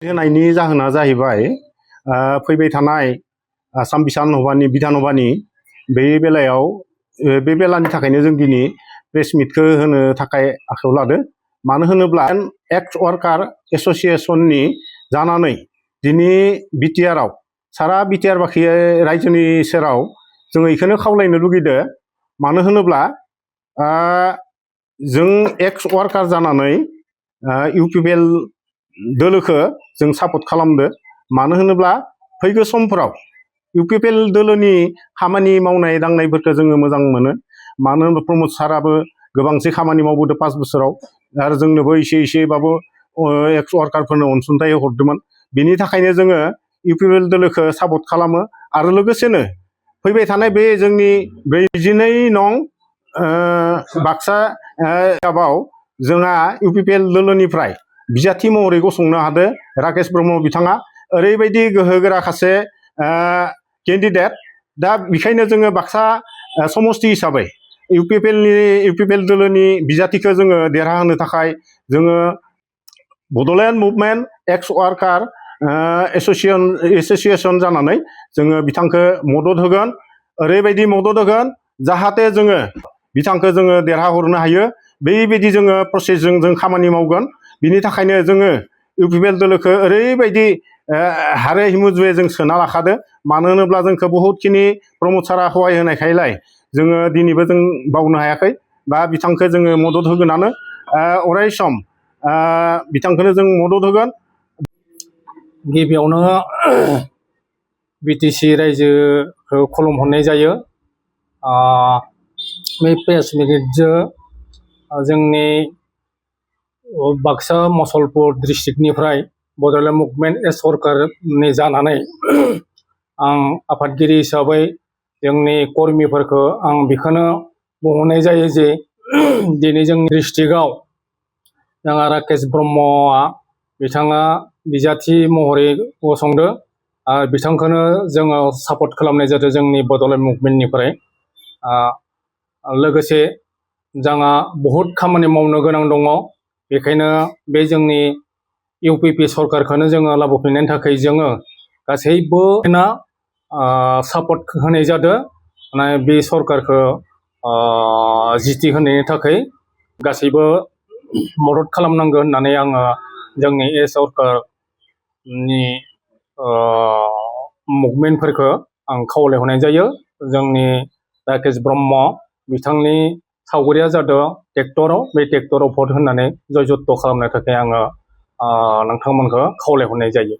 होनायनि जाहोना जाहैबाय फैबाय थानाय आसाम बिधानसभानि बे बेलायाव बे बेलानि थाखायनो जों दिनै प्रेस मिटखौ होनो थाखाय आखायाव लादो। मानो होनोब्ला एक्स वार्कार एस'सिएशननि जानानै दिनै बिटिआरआव सारा बिटिआर बाखि रायजोनि सेराव जों बेखौनो खावलायनो लुगैदो। मानो होनोब्ला जों एक्स वार्कार जानानै इउपिपिएल दोलोखौ जों सापर्ट खालामदो। मानो होनोब्ला फैगौ समफोराव इउपिपिएल दोलोनि खामानि मावनाय दांनायफोरखौ जोङो मोजां मोनो। मानो होनोब्ला प्रमद साराबो गोबांसे खामानि मावबोदों 5 बोसोराव आरो जोंनोबो एसेबाबो एक्स वार्कारफोरनो अनसुंथाइ हरदोंमोन। बिनि थाखायनो जोङो इउपिपिएल दोलोखौ सापर्ट खालामो। आरो लोगोसेनो फैबाय थानाय बे जोंनि 42 नं बाक्सा कापआव जोंहा इउपिपिएल दोलोनिफ्राय बिजाथि महरै गसंनो हादों राकेश ब्रह्म बिथाङा। ओरैबायदि गोहोगोरा सासे केन्डिडेट। दा बेखायनो जोङो बाक्सा समस्ति हिसाबै इउपिपिएल दोलोनि बिजाथिखौ जोङो देरहाहोनो थाखाय जोङो बड'लेण्ड मुभमेन्ट एक्स वार्कार एस'सिएशन जानानै जोङो बिथांखौ मदद होगोन। ओरैबायदि मदद होगोन जाहाथे जोङो बिथांखौ जोङो देरहाहरनो हायो। बेबायदि जोङो प्रसेसजों जों खामानि मावगोन। बिनि थाखायनो जोङो इउपिपिएल दोलोखौ ओरैबायदि हारे हिमुजुवे जों सोना लाखादो। मानो होनोब्ला जोंखौ बहुतखिनि प्रमद सारा सहाय होनायखायलाय जोङो दिनैबो जों बावनो हायाखै बा बिथांखौ जोङो मदद होगोनानो अराय सम बिथांखौनो जों मदद होगोन। गिबियावनो बिटिसि रायजोखौ खुलुमहरनाय जायो। बे प्रेस मिटजों जोंनि बाक्सा मसलपुर डिस्ट्रिक्टनिफ्राय बड'लेण्ड मुभमेन्ट एक्स वार्कारनि जानानै आं आफादगिरि हिसाबै जोंनि कर्मिफोरखौ आं बेखौनो बुंहरनाय जायो जे दिनै जोंनि डिस्ट्रिक्टआव जोंहा राकेश ब्रह्मआ बिथाङा बिजाथि महरै गसंदो। बिथांखौनो जोङो सापर्ट खालामनाय जादों जोंनि बड'लेण्ड मुभमेन्टनिफ्राय। लोगोसे जोंहा बहुद खामानि मावनो गोनां दङ। बेखायनो बे जोंनि इउपिपि सरकारखौनो जोङो लाबोफिननायनि थाखाय जोङो गासैबो सापर्ट होनाय जादों। बे सरकारखौ जिथि होनायनि थाखाय गासैबो मदद खालामनांगौ होननानै आङो जोंनि सरकारनि मुभमेन्टफोरखौ आं खावलायहरनाय जायो। जोंनि राकेश ब्रह्म बिथांनि सावगारिया जादों ट्रेक्टराव, बे ट्रेक्टराव भट होनानै जयजत्त खालामनो थाखाय आङो नोंथांमोनखौ खावलायहरनाय जायो।